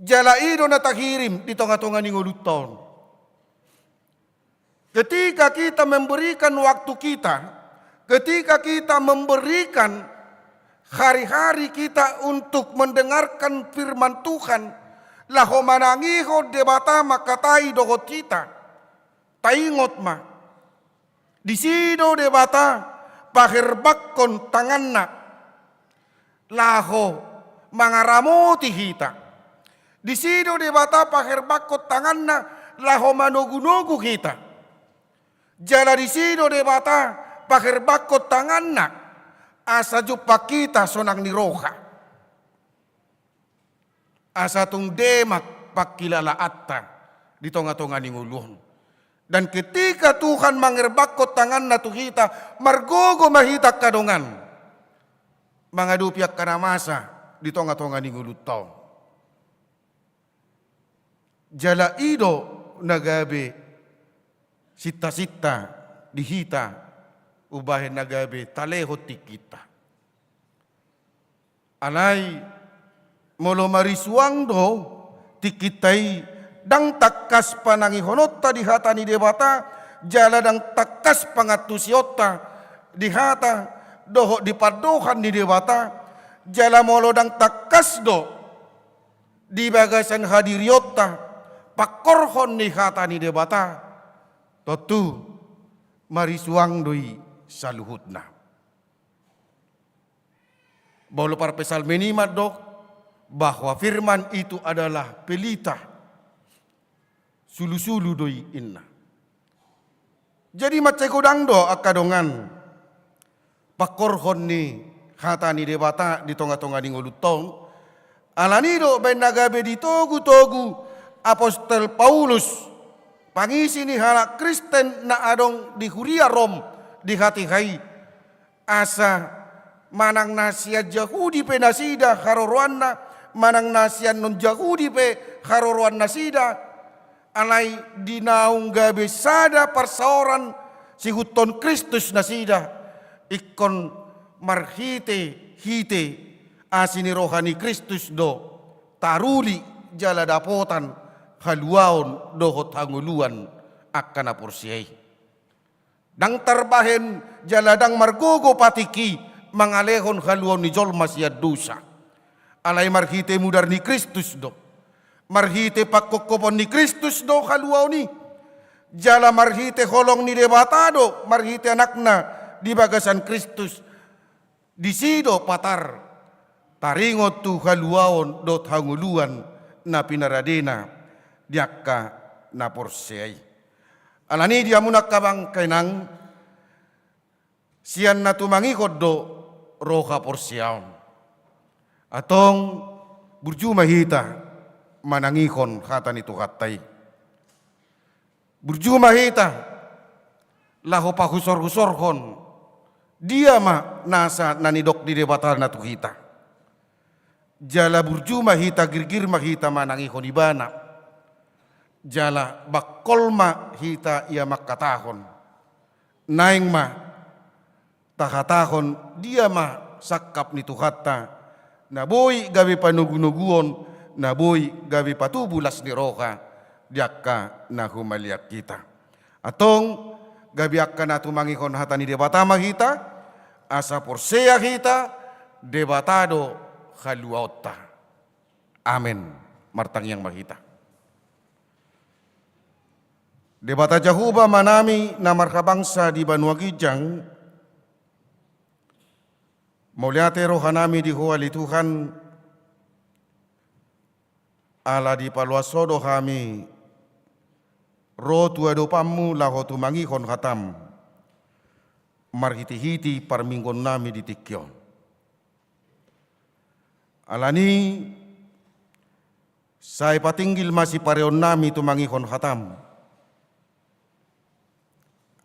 Jala i do na tahirim di tongatonga ni ngolunta on. Ketika kita memberikan waktu kita, ketika kita memberikan hari-hari kita untuk mendengarkan firman Tuhan, laho manangihon Debata mangkatai dohot hita. Taingot ma, disi do Debata paherbangkon tanganna, laho mangaramoti hita. Disi do Debata paherbangkon tanganna, laho manogunogu hita. Jala disi do Debata paherbangkon tanganna, asa jumpang hita sonang ni roha. Asa tung demak pangkilalaanta di tongatonga ni ngolu on. Dan ketika Tuhan mangerbangkon tanganna tu hita, margogo ma hita angka dongan mangadopi angka na masa di tongatonga ni ngolunta on. Jala i do na gabe sintasinta di hita, umbahen na gabe talehon tingkinta. Alai molo marisuang do tingkinta i, ndang tangkas panangihononta di hata ni Debata, jala ndang tangkas pangantusionta di hata dohot di pandohan ni Debata, jala molo ndang tangkas do di bagasan hadirionta pangkorhon ni hata ni Debata, tontu marisuang do i saluhutna. Molo parpsalmen i mandok bahwa firman itu adalah pelita sulusulu do i, inna. Jadi mansai godang do angka dongan pangkorhon ni hata ni Debata di tongatonga ni ngolunta on. Alani do baen na gabe ditogutogu apostel Paulus pangisi ni halak Kristen na adong di huria Rom di hatiha i. Asa manang na sian Jahudi pe nasida haroroanna, manang na sian non-Jahudi pe haroroan nasida, alai di naung gabe sada parsaoran sihuthon Kristus nasida, ingkon marhitehite asi ni roha ni Kristus do taruli jala dapotan haluaon dohot hangoluan angka na porsea i. Ndang tarbahen jala ndang margogo patik i mangalehon haluaon ni jolma sian dosa. Alai marhite mudar ni Kristus do, marhite pangkophopon ni Kristus do haluaon i. Jala marhite holong ni Debata do, marhite Anakna di bagasan Kristus. Disi do patar taringot tu haluaon dohot hangoluan na pinaradena di angka na porsea i. Alani i di hamu angka amang inang, sian na tumangihon do ro haporseaon. Antong burju ma hita manangihon hata ni Tuhanta i. Burju ma hita laho pahusorhusorhon dia ma nasa na nidok ni Debata na tu hita. Jala burju ma hita, girgir ma hita manangihon Ibana. Jala bangkol ma hita ia mangkatahon. Naeng ma tahatahon dia ma sangkap ni Tuhanta, na boi gabe panogunoguon, na boi gabe patubu las ni roha di angka na humaliang hita. Antong, gabe angka na tumangihon hata ni Debata ma hita, asa porsea hita, Debata do haluaonta. Amen. Martangiang ma hita. Debata Jahowa Amanami na marhabangsa di banua ginjang, mauliate rohanami di Ho ale Tuhan, ala dipaloas Ho do hami ro tu adopanMu laho tumangihon hataM, marhitehite parmingguonnami di tingki on. Alani sai patinggil ma sipareonnami tumangihon hataM.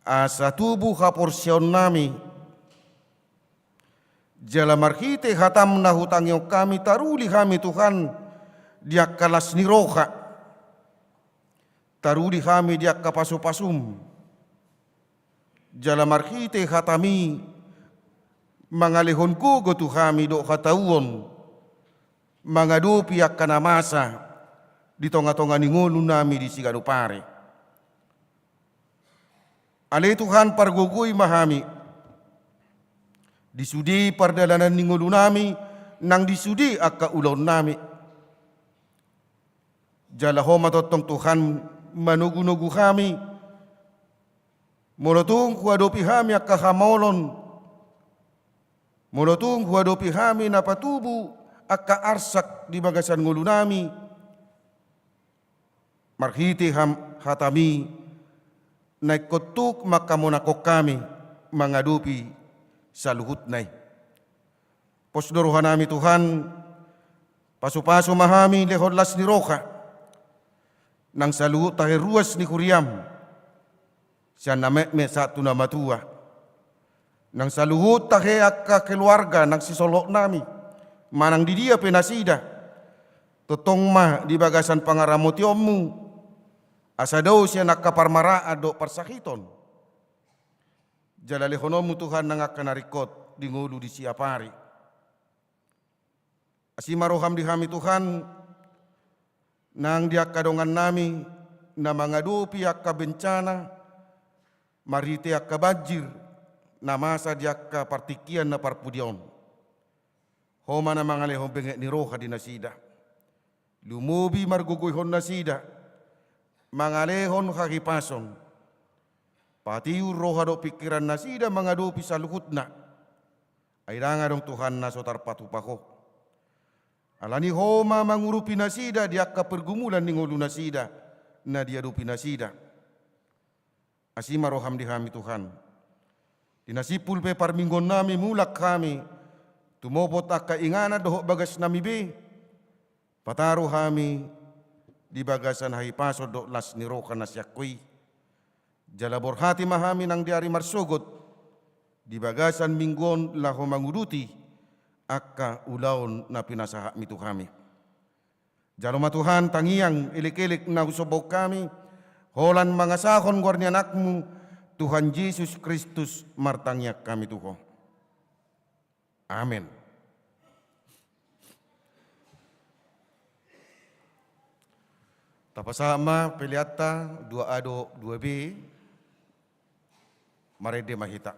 Asa tubu haporseaonnami, jala marhite hataM na hutangihon hami taruli hami Tuhan di angka las ni roha. Taruli hami di angka pasupasuM. Jala marhite hataMi mangalehon gogo tu hami dohot hatauon mangadopi angka na masa di tongatonga ni ngolunami di siganup ari. Ale Tuhan, pargogoi ma hami di sude pardalanan ni ngolunami nang di sude angka ulaonnami. Jala Ho ma tongtong Tuhan manogunogu hami, molo tung huadopi hami angka hamaolon, molo tung huadopi hami na patubu angka arsak di bagasan ngolunami, marhite ham-, hataMi na ingkon tuk mangkamonanghon hami mangadopi saluhutna i. Pos do rohanami Tuhan, pasupasu ma hami lehon las ni roha, nang saluhut tahe ruas ni huriaM, sian na metmet sahat tu na matua. Nang saluhut tahe angka keluarga nang sisolhotnami, manang di dia pe nasida, tongtong ma di bagasan pangaramotionMu, asa dao sian angka parmaraan dohot parsahiton. Jala lehononMu Tuhan nang angka na ringkot di ngolu di siapari. Asi ma rohaM di hami Tuhan, nang di angka dongannami na mangadopi angka bencana, marhite angka banjir, na masa di angka partingkian na parpudi on. Ho ma na mangalehon benget ni roha di nasida. Lumobi margogoihon nasida, mangalehon hahipason. Patiur roha dohot pingkiran nasida mangadopi saluhutna. Ai ndang adong Tuhan na so tarpatupa Ho. Alani Ho ma mangurupi nasida di angka pergumulan ni ngolu nasida, na diadopi nasida. Asi ma rohaM di hami Tuhan. Di na simpul pe parmingguonnami mulak hami, tumopot angka inganan dohot bagasnami be, pataru hami di bagasan hahipason dohot las ni roha na sian Ho i. Jala borhati ma hami nang di ari marsogot, di bagasan minggu on laho manguduti angka ulaon na pinasahatMi tu hami. Jalo ma Tuhan tangiang elekelek na husombahon hami, holan mangasahon goar ni AnakMu, Tuhan Jesus Kristus, martangiang hami tu Ho. Amen. Tapasahat ma peleanta dua A dohot dua B. Marende ma hita.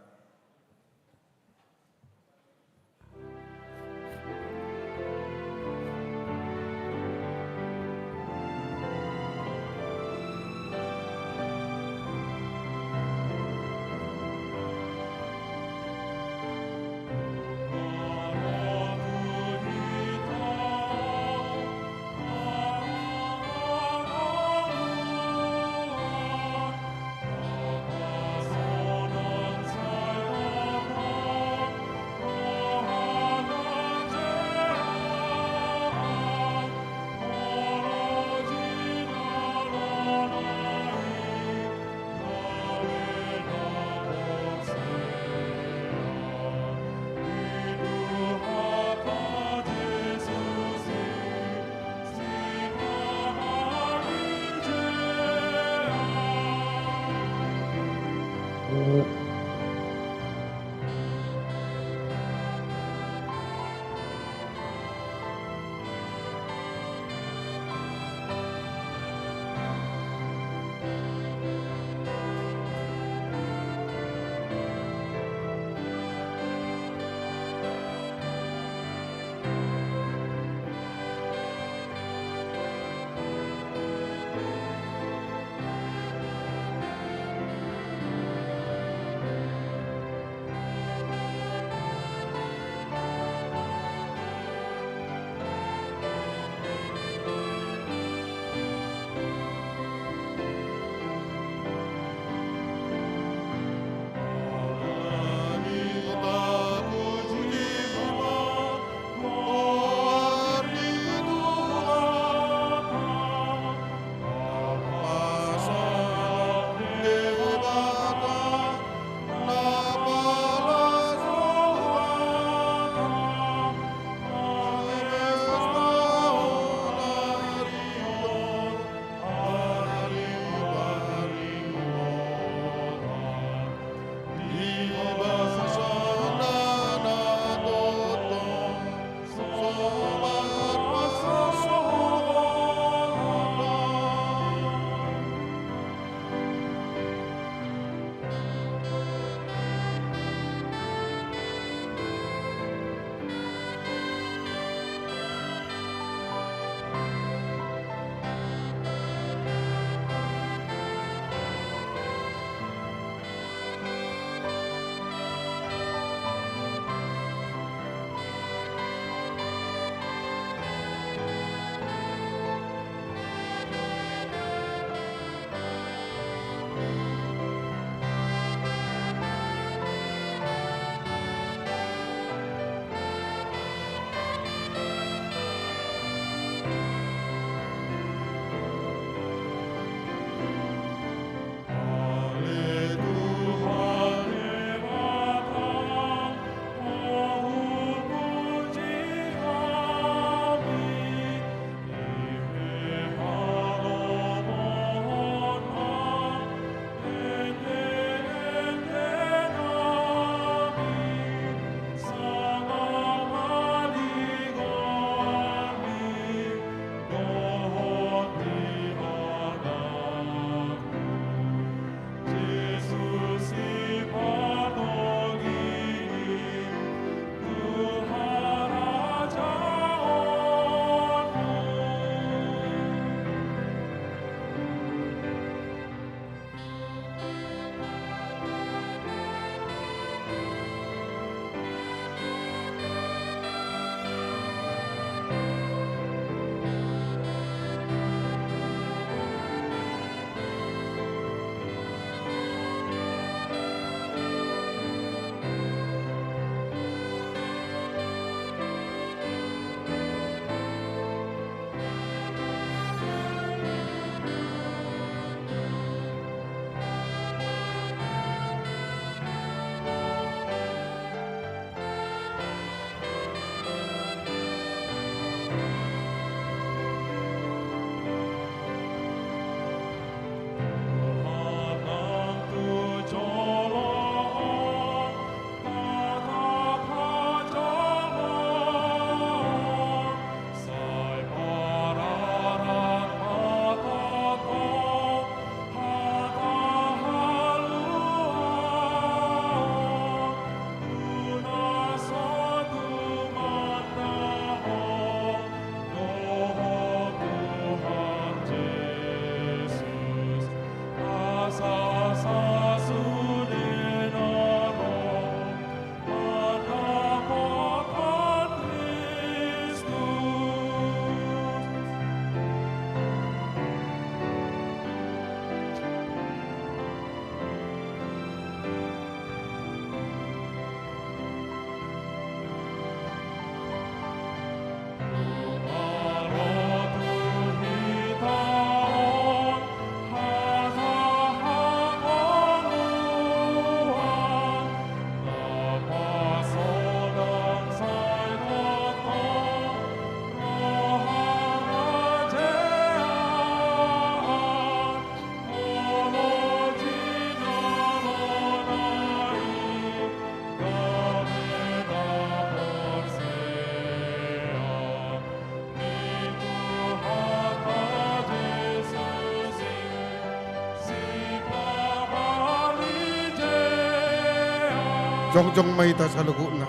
Jongjong ma hita saluhutna.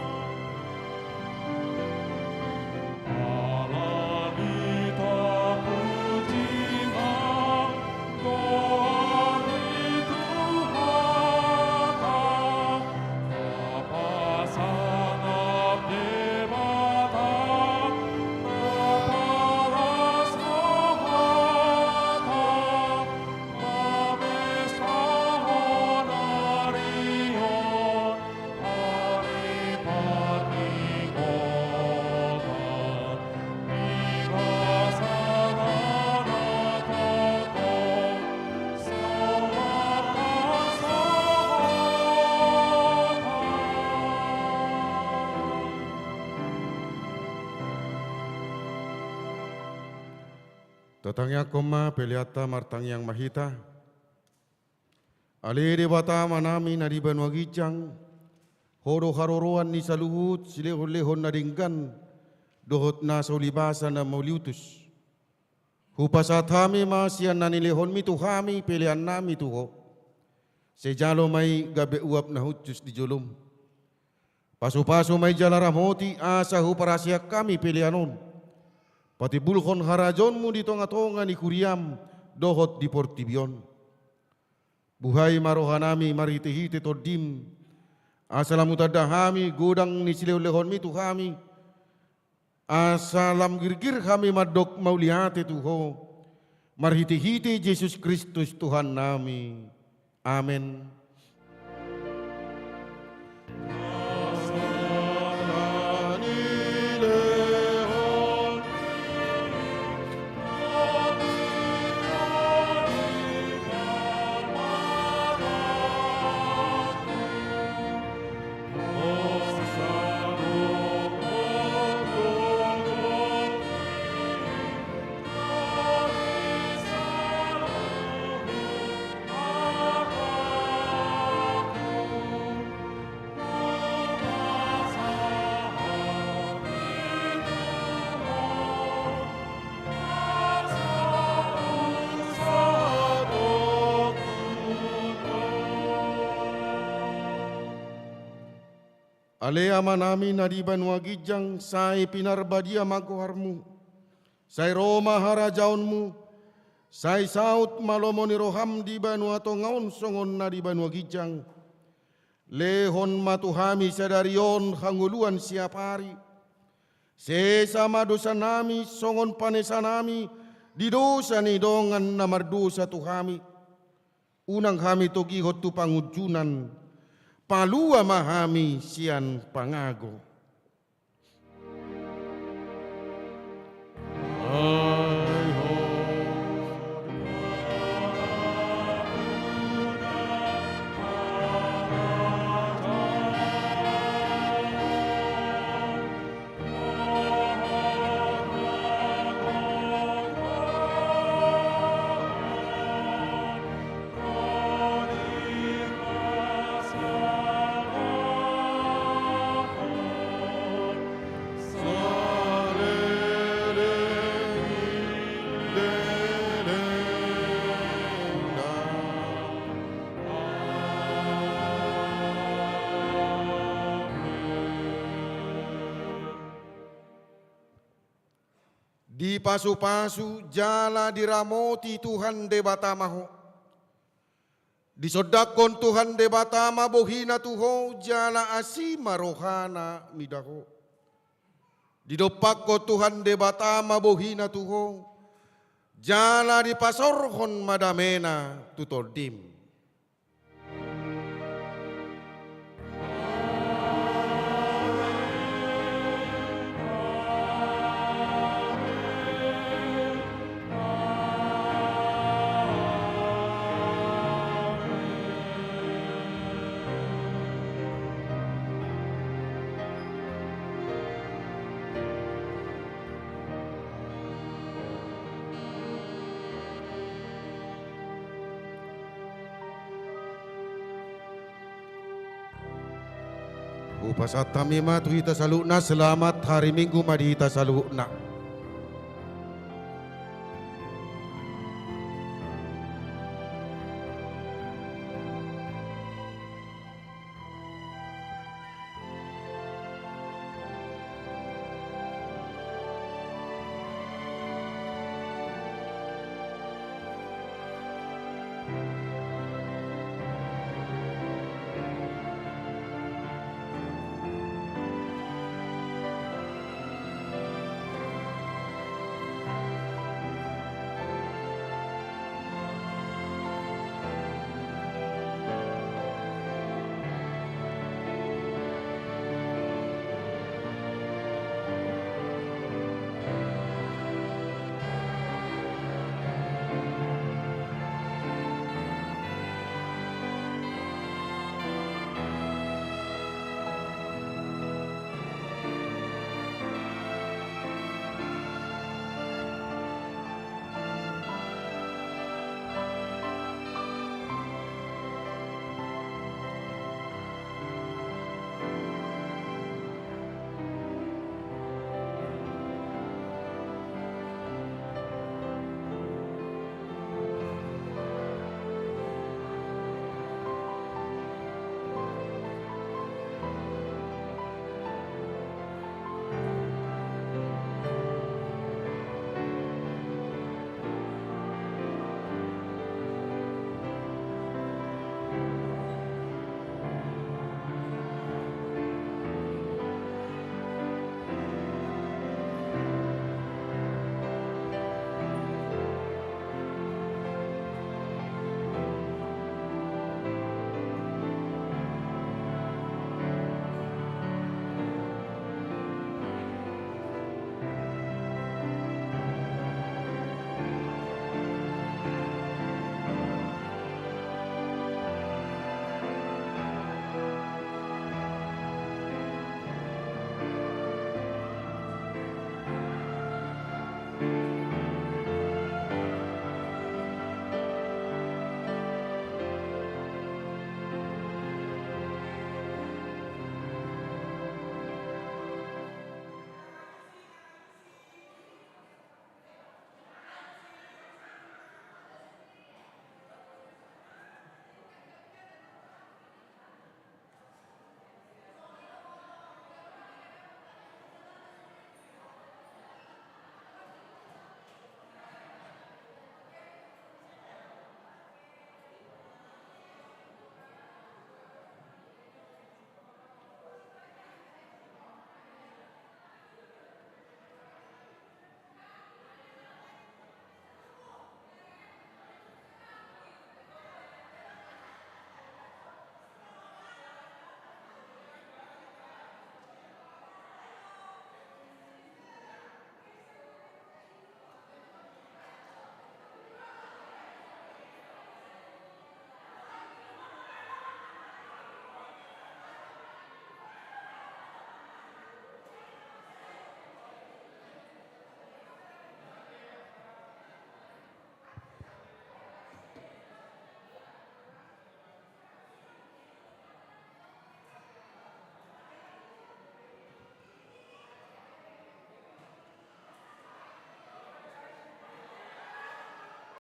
Tatangiangkon ma peleanta, martangiang ma hita. Ale Debata Amanami na di banua ginjang, Ho do haroroan ni saluhut silehonlehon na denggan dohot na so ulibasa na mauliutus. Hupasahat hami ma sian na nilehonmi tu hami peleannami tu Ho. Sai jalo ma i gabe uap na hushus di jolom. Pasupasu ma i jala ramoti asa huparhaseang hami pelean on. Patimbulhon harajaonmu di tongatonga ni huriam dohot di portibi on. Buhai ma rohanami marhitehite Tondim, asa lam hutanda hami godang ni silehonlehonmi tu hami, asa lam girgir hami mandok mauliate tu Ho, marhitehite Jesus Kristus Tuhannami. Amen. Ale Amanami na di banua ginjang, sai pinarbadia ma goarmu. Sai ro ma harajaonmu. Sai saut ma lomo ni roham di banua tonga on songon na di banua ginjang. Lehon ma tu hami sadari on hangoluan siapari. Sesa ma dosanami songon panesanami di dosa ni dongan na mardosa tu hami. Unang hami togihon tu pangunjunan. Palua ma hami sian pangago. Dipasupasu jala diramoti Tuhan Debata ma ho. Disondangkon Tuhan Debata ma bohina tu ho jala asi ma rohana mida ho. Didompakkon Tuhan Debata ma bohina tu ho jala dipasaorhon ma damena tu tondim. Hupasahat hami ma tu hita saluhutna, selamat hari Minggu ma di hita saluhutna.